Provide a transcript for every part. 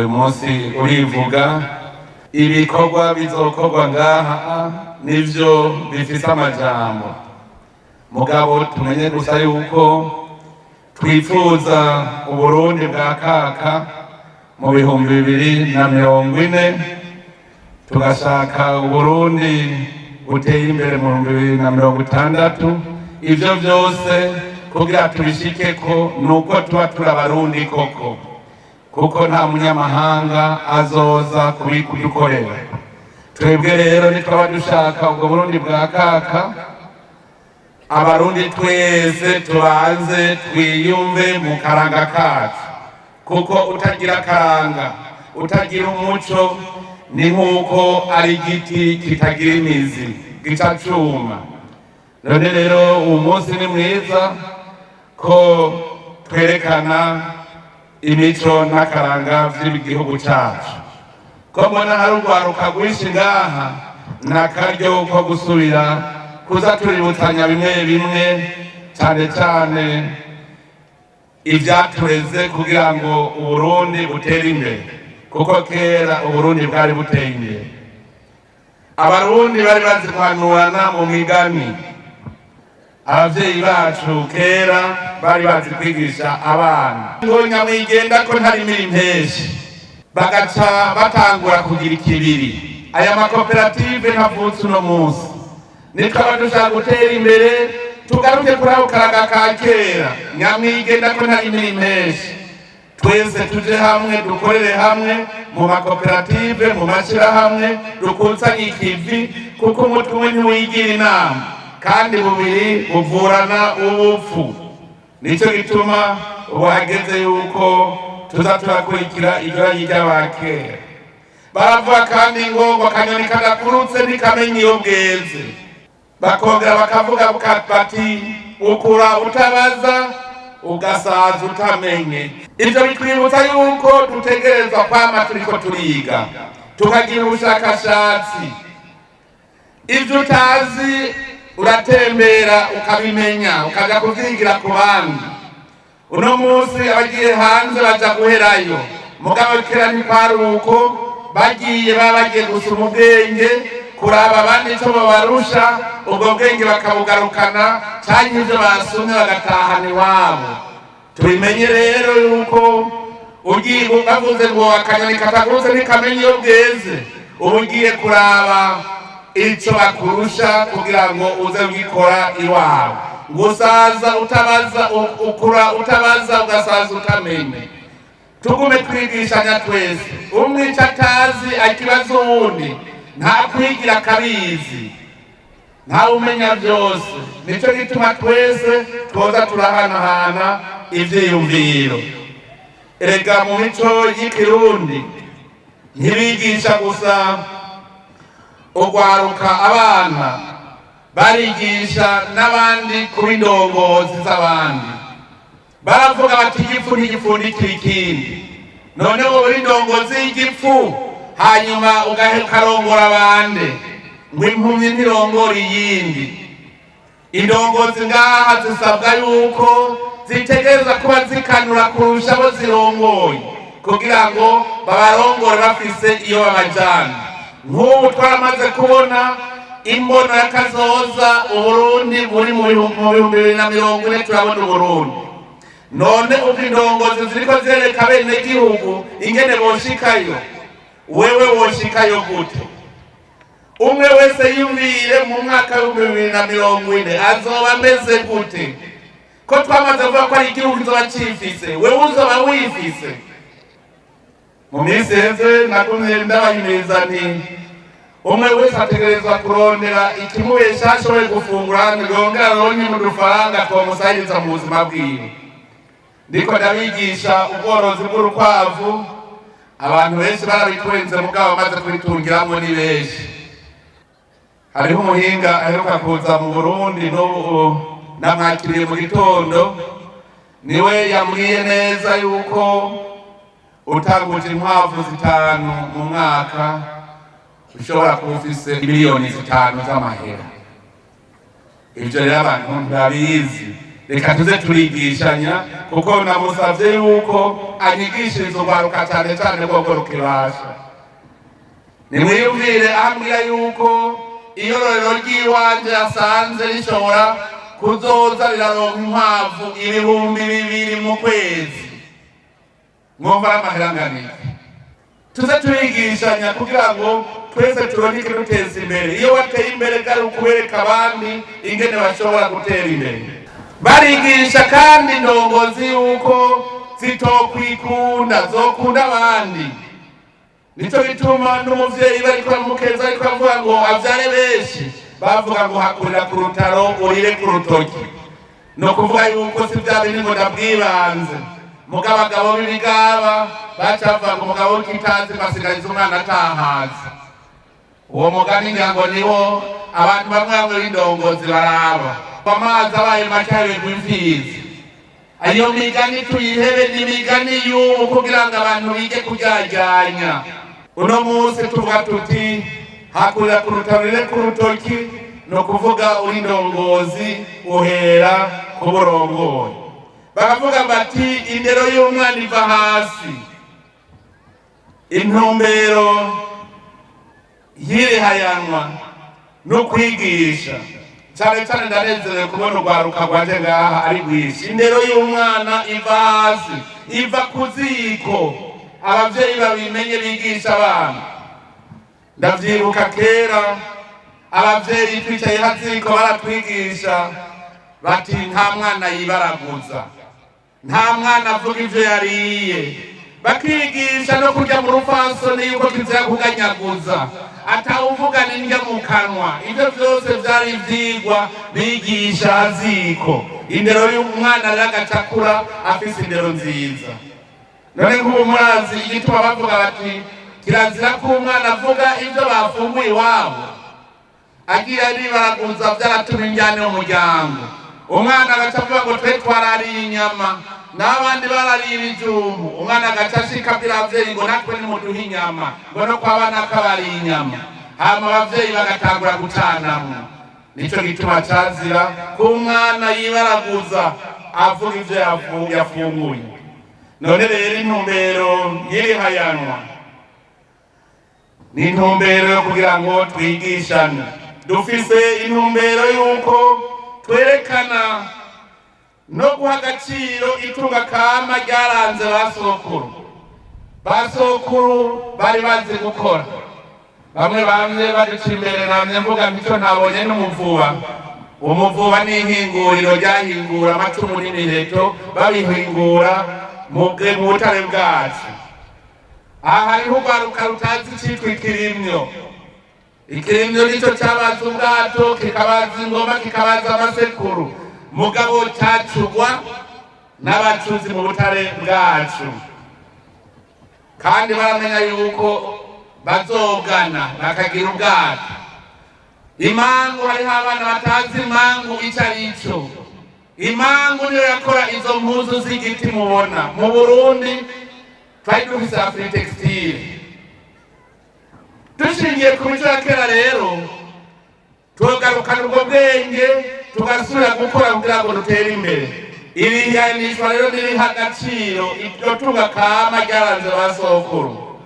Uyu munsi urivuga ibikorwa bizokorwa ngaha nivyo bifise amajambo, mugabo tumenye gusa yuko twifuza Uburundi bwa kaka mu 2040, tugashaka Uburundi buteye imbere mu 2060. Ivyo vyose kugira tubishikeko nuko tuba turi Abarundi koko, kuko nta munyamahanga azoza kubikudukorera. Twebwe rero nitwaba dushaka ubwo Burundi bwa kaka, Abarundi twese tubanze twiyumve mu karanga kacu, kuko utagira akaranga, utagira umuco, ni nk'uko ari igiti kitagira imizi, gica cuma. None rero uwu munsi ni mwiza ko twerekana imico n'akaranga vy'igihugu cacu. Ko mbona hari urwaruka rwinshi ngaha, n'akaryo ko gusubira kuza tuributsanya bimwe bimwe, cane cane ivyatureze kugira ngo Uburundi butere imbere, kuko kera Uburundi bwari buteye imbere. Abarundi bari bazi guhanurana mu migani. Abavyeyi bacu kera bari bazi kwigisha abana ngo nyamwigenda ko ntarimira impeshi, bagaca batangura kugira ikibiri. Aya makoperative ntavutse uno munsi. Nitwaba dushaka gutera imbere, tugaruke kuri ako karaga ka kera, nyamwigenda ko ntarimira impeshi. Twese tuje hamwe, dukorere hamwe mu makoperative, mu mashyirahamwe, dukusanye ikivi, kuko umutwe umwe ntiwigira inama, kandi bubiri buvurana ubupfu. Nicyo gituma ubu hageze yuko tuza turakurikira iryo ry'abakera. Baravuga kandi ngo akanyoni kadakurutse ntikamenya iyo bweze. Bakongera bakavuga bati ukura utabaza, ugasaza utamenye. Ivyo bitwibutsa yuko dutegerezwa kwama turiko turiga, tukagira ubushakashatsi. Ivyo utazi uratembera ukabimenya, ukaja kuvyigira ku bandi. Uno munsi abagiye hanze baja guherayo, mugabo kera ntikwari uko. Bagiye baba bagiye gusoma ubwenge, kuraba abandi ico babarusha, ubwo bwenge bakabugarukana, canke ivyo basumye bagatahana iwabo. Tubimenye rero yuko ugiye, bavuze ngo akanyoni katagurutse ntikamenya iyo bweze, uba ugiye kuraba ico bakurusha kugira ngo uze ugikora iwawe. Ngusaza utabaza, ukura utabaza, ugasaza utamenye. Tugume twigishanya twese. Umwe ico atazi akibaza uwundi, nta kwigira akabizi, ntawe umenya vyose. Nico gituma twese twoza turahanahana ivyiyumviro. Erega mu mico y'ikirundi ntibigisha gusa urwaruka, abana, barigisha n'abandi kuba indongozi z'abandi. Baravuga bati igifu ntigipfundikira ikindi. None wowe uri indongozi y'igifu, hanyuma ukarongora abandi, ngo impumyi ntirongora iyindi. Indongozi ngaha zisabwa yuko zitegereza kuba zikanura kurusha abo zirongoye, kugira ngo babarongore bafise iyo babajana. Nk'ubu twaramaze kubona imbono y'akazoza, Uburundi buri mu 2040. Turabona Uburundi. None ubwo indongozi ziriko zirereka bene gihugu ingene boshikayo, wewe woshikayo gute? Umwe wese yumvire mu mwaka w'2040 azoba ameze gute? Ko twamaze kuvuga ko ari igihugu kizoba cifise, wewe uzoba wifise? Mu minsi iheze nagumye ndabahimiriza nti umwe wese ategerezwa kurondera ikimubesha, ashoboye gufungura, yongera aronke n'udufaranga twomusahiriza mu buzima bwiwe. Ndiko ndabigisha ubworozi bw'urukwavu. Abantu benshi barabitwenze, mugabo bamaze kubitungiramwo ni benshi. Hariho umuhinga aheruka kuza mu Burundi, n'ubu namwakiriye mu gitondo, niwe yambwiye neza yuko utanguje inkwavu zitanu mu mwaka ushobora kuba ufise 5 miliyoni z'amahera. Ivyo rero abantu ntibabizi. Reka tuze turigishanya, kuko namusavye yuko anyigishiriza urwaruka, cane cane rwogwo rukibasha. Nimwiyumvire, ambwira yuko iyororero ry'iwanje asanze rishobora kuzoza riraronka inkwavu 2000 mu kwezi. Mwumva ari amahera angana iki? Tuze turigishanya kugira ngo twese tubone ikiduteza imbere. Iyo wateye imbere, bwari ukubereka abandi ingene bashobora gutera imbere. Barigisha kandi indongozi yuko zitokwikunda, zokunda abandi. Nico gituma n'umuvyeyi bariko baramukeza, ariko avuga ngo avyare benshi, bavuga ngo hakurira ku rutaro urire ku rutoki. No kuvuga yuko si vya bindi ngo ndabwibanze. Mugabo abagabo b'ibigaba baca bavuga ngo umugabo w'ikitazi basigariza umwana atahazi. Uwo mugani ngira ngo niwo abantu bamwe bamwe b'indongozi baraba. Amazi abaye make aberwa imfizi. Iyo migani tuyihebe, ni imigani y'ubu kugira ngo abantu bige kuryajyanya. Uno munsi tuvuga tuti hakurira ku rutaro urire ku rutoki, ni ukuvuga uri ndongozi uhera ku burongoye. Baravuga bati indero y'umwana iva hasi. Intumbero y'irihayanwa no kwigisha cyane cyane, ndanezerewe kubona urwaruka rwaje ngaha ari rwinshi. Indero y'umwana iva hasi, iva ku ziko. Abavyeyi babimenye, bigisha abana. Ndavyibuka kera abavyeyi twicaye haziko baratwigisha bati nta mwana yibaraguza, nta mwana avuga ivyo yariye. Bakigisha no kurya mu rupfasoni, yuko kizira kuganyaguza, atawuvugana indya mu kanwa. Ivyo vyose vyari ivyigwa bigisha ziko. Indero y'umwana rero agacakura afise indero nziza. None nk'ubu murazi igituma bavuga bati kirazira ko umwana avuga ivyo bafunguye iwabo? Agiye aribaraguza, vyaratuma injyane mu muryango. Umwana agaca avuga ngo twe twarariye inyama n'abandi barariye ibijumbu. Umwana agaca ashika abwira abavyeyi ngo natwe nimuduhe inyama, ngo no kwa bana kabariye inyama. Hama abavyeyi bagatangura gucanamwo. Nico gituma cazira ko umwana yibaraguza avuga ivyo yafunguye. None rero intumbero y'irihayanwa ni intumbero yo kugira ngo twigishane. Dufise intumbero y'uko twerekana no guha agaciro itunga kama ryaranze ba sokuru. Ba sokuru bari bazi gukora. Bamwe bamwe baduca imbere, namye mvuga ntico ntabonye n'umuvuba. Umuvuba ni ihinguriro ryahingura amacumu n'imiheto, babihingura mu butare bwacu. Aha hariho urwaruka rutazi icitwa ikirimyo. Ikirimyo nico cabaza ubwato, kikabaza ingoma, kikabaza amasekuru, mugabo cacugwa n'abacuzi mu butare bwacu. Kandi baramenya yuko bazogana bakagira ubwato. Imangu, hariho abana batazi imangu ico ari cyo. Imangu niyo yakora izo mpuzu z'igiti mubona. Mu Burundi twari dufise Afritextile. Dushingiye ku mico ya kera rero, tugarukana ubwo bwenge, tugasubira gukora kugira ngo dutere imbere. Irihanishwa rero ririha agaciro iryo tunga kama ryaranze ba sokuru,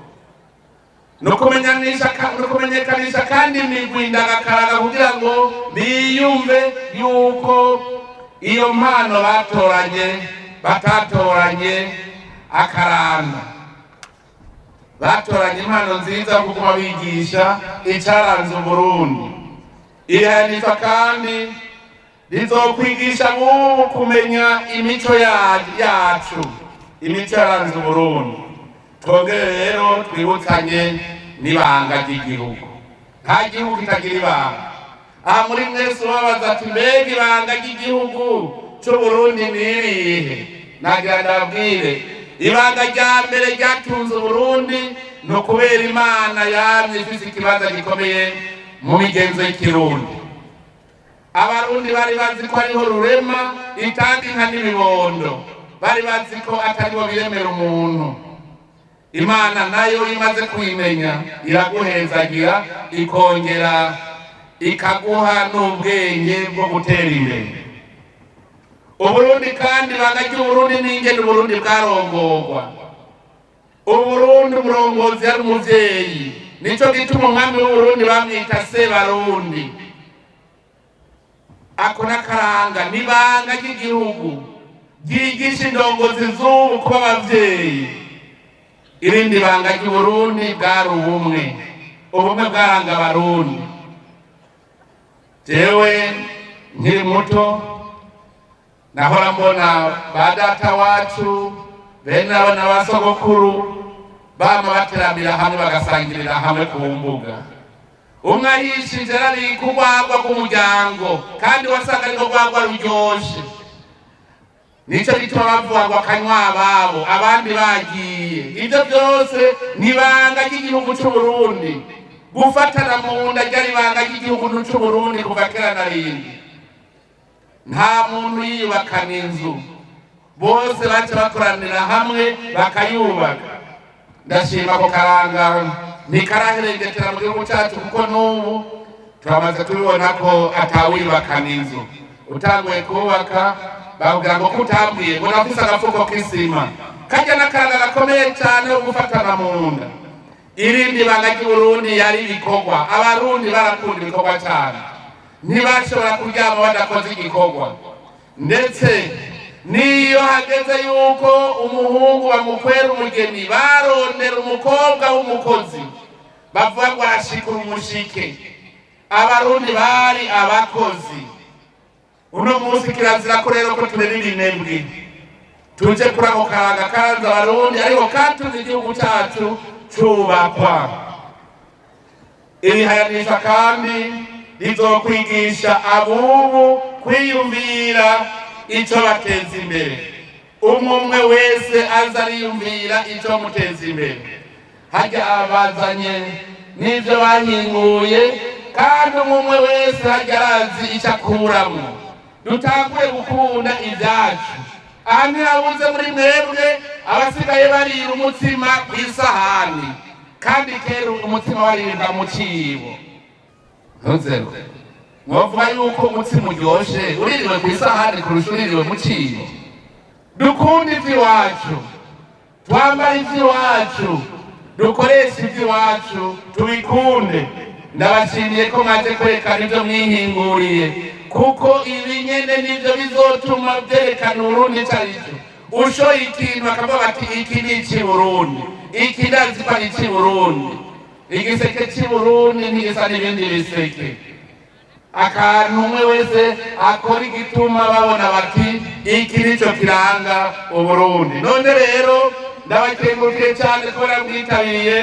no kumenyekanisha kandi imigwi ndagakaraga kugira ngo biyumve yuko iyo mpano batoranye, batatoranye akaranda, batoranye impano nziza yo kuguma bigisha icaranze Uburundi. Irihanishwa kandi rizokwigisha bubu kumenya imico yacu, imico yaranze Uburundi. Twongere rero twibutsanye n'ibanga ry'igihugu. Nta gihugu kitagira ibanga. Aha muri mwese ubabaza ati mbega ibanga ry'igihugu c'Uburundi ni irihe? Nagira ndababwire, ibanga rya mbere ryatunze Uburundi ni ukubera Imana yamye ifise ikibanza gikomeye mu migenzo y'ikirundi. Abarundi bari bazi ko ariho Rurema itanga inka n'ibibondo. Bari bazi ko ataribo biremera umuntu. Imana nayo imaze kuyimenya iraguhezagira, ikongera ikaguha n'ubwenge bwo gutera imbere. Uburundi kandi ibanga ry'Uburundi n'ingene Uburundi bwarongorwa. Uburundi umurongozi yari umuvyeyi, nico gituma umwami w'Uburundi bamwita Sebarundi. Ako n'akaranga n'ibanga ry'igihugu ryigisha indongozi z'ubu kuba abavyeyi. Irindi banga ry'Uburundi bwari ubumwe, ubumwe bwaranga Abarundi. Jewe nkiri muto nahora mbona ba data wacu, bene abo na ba sogokuru, bama bateramira hamwe, bagasangirira hamwe ku mbuga. Umwe ahishije arabika urwagwa rw'umuryango, kandi wasanga ariko rwagwa ruryoshe. Nico gituma bavuga ngo akanywa ababo abandi bagiye. Ivyo byose ni ibanga ry'igihugu c'Uburundi. Gufatana mu nda ryari ibanga ry'igihugu c'Uburundi kuva kera na rindi. Nta muntu yiyubakana inzu, bose baca bakoranira hamwe bakayubaka. Ndashima ko karanga ntikaraherengetera mu gihugu cyacu, kuko n'ubu turamaze tubibona ko atawiyubakana inzu. Utanguye kubaka bakubwira ngo kutambwiye, ngo nafise agafuko k'isima. Karya n'akaranga gakomeye cyane ko gufatana mu nda. Irindi banga ry'Uburundi yari ibikorwa. Abarundi barakunda ibikorwa cyane, ntibashobora kuryama badakoze igikorwa. Ndetse niyo hageze yuko umuhungu bamukwera umugeni, barondera umukobwa w'umukozi, bavuga ngo arashikura umushike. Abarundi bari abakozi. Uno munsi kirazira ko rero ko turera ibinebwe. Tuje kuri ako karanga karanze Abarundi, ariko katumye igihugu cyacu cubakwa. Iri hayanisha kandi rizokwigisha abubu kwiyumvira ico bateza imbere. Umwe umwe wese aza ariyumvira ico muteza imbere. Harya abazanye n'ivyo bahinguye, kandi umwe umwe wese harya arazi ico akuramwo. Dutangure gukunda ibyacu. Aha ntihabuze muri mwebwe abasigaye barira umutsima kw'isahani, kandi kera umutsima warirwa mu cibo. Ntuzeho mwovuga yuko umutsima uryoshe uririwe kw'isahani kurusha uririwe mu cibo. Dukunde ivy'iwacu, twambare ivy'iwacu, dukoreshe ivy'iwacu, tubikunde. Ndabashimiye ko mwaje kwerekana ivyo mwihinguriye, kuko ibi nyene nivyo bizotuma vyerekana Uburundi ico arico. Ushoye ikintu bakavuga bati: "Iki ni ic'i Burundi, iki ndazi ko ari ic'i Burundi." Igiseke c'i Burundi ntigisa n'ibindi biseke. Akantu umwe wese akora igituma babona bati: "Iki nico kiranga Uburundi." None rero ndabakengurukiye cyane kubera mwitabiriye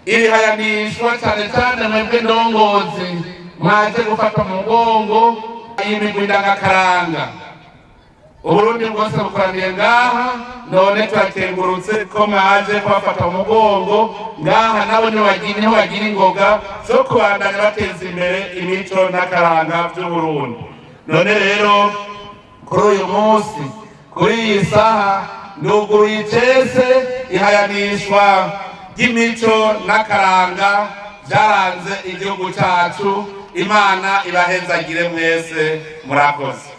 iri hayanishwa, cyane cyane mwebwe ndongozi mwaje gufata mu mugongo iyi migwi ndangakaranga. Uburundi bwose bukoraniye ngaha. None turakengurutse ko mwaje kubafata mu mugongo ngaha, nabo niho bagira ingoga zo kubandanya bateza imbere imico n'akaranga vy'Uburundi. None rero kuri uyu munsi, kuri iyi saha, nduguruye icese ihayanishwa ry'imico n'akaranga byaranze igihugu cyacu. Imana ibahezagire mwese, murakoze.